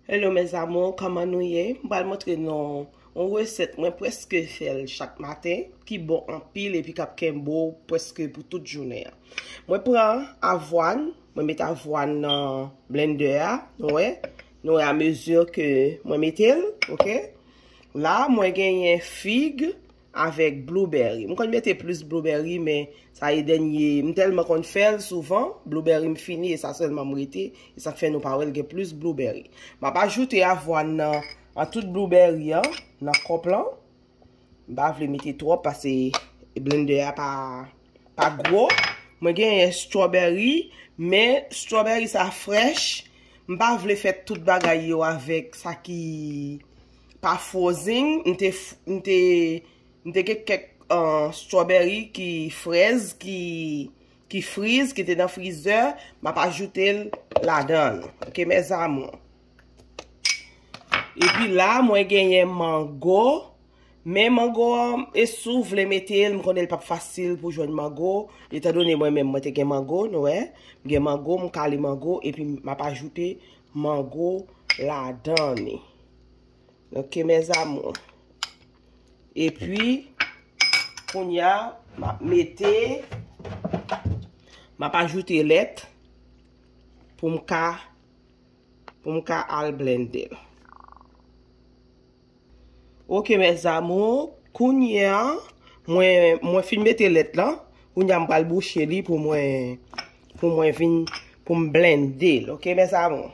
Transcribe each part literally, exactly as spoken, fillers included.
Hello mes amours, kòman nou ye? M pral montre nou yon resèt mwen prèske fè l chak maten, ki bon anpil epi k ap kenbe w prèske pou tout jounen an. Mwen pran avwàn, mwen met avwàn nan blendè a, nou wè, nou wè a mezi ke mwen mete l, oke? La, mwen genyen fig, avèk blueberry. M konn mete plis blueberry, men sa e dènye, m tèlman konn fè l souvan, blueberry m fini, e sa sèlman m rete, e sa k fè nou pa wè l gen plis blueberry. M ap ajoute avwàn nan, an tout blueberry an, nan kòp lan. M pa vle mete twòp, paske blendè a pa, pa gwo. Mwen genyen strawberry, men strawberry sa frèch. M pa vle fè tout bagay yo avèk sa ki pa frozen. M te, f- m te, m te gen kèk uh, strawberry ki frèz, ki, ki friz, ki te nan frizè. M ap ajoute l ladan l. Oke, mes amours. Epi la, mwen genyen mango. Men mango an, e si w vle mete l, m konnen l p ap fasil pou jwenn mango. Etandone mwen menm, mwen te gen mango, nou wè. M gen mango, m kale mango, epi m ap ajoute mango ladan li. Oke, mes amours. Epi, kounye a, m ap mete, m ap ajoute lèt pou m ka, pou m ka al blende l. Oke, mes amours, kounye a, mwen, mwen fin mete lèt lan. Kounye a, m pral bouche li pou mwen, pou mwen vin, pou m blende l. Oke, mes amours.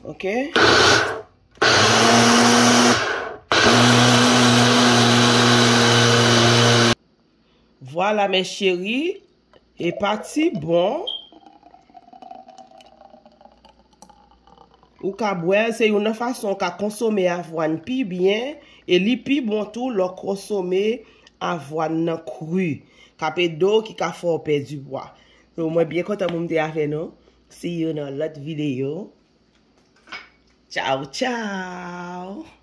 Oke. Vwala, mes chéris, e pati bon. Ou ka bwè l, se youn nan fason ou ka konsome avwàn pi byen, e li pi bon tou lè w konsome avwàn nan kri. K ap ede w, ki ka fè w pèdi pwa. So, mwen byen kontan pou m te avè nou. See you nan lòt videyo. Tchaw, tchaw!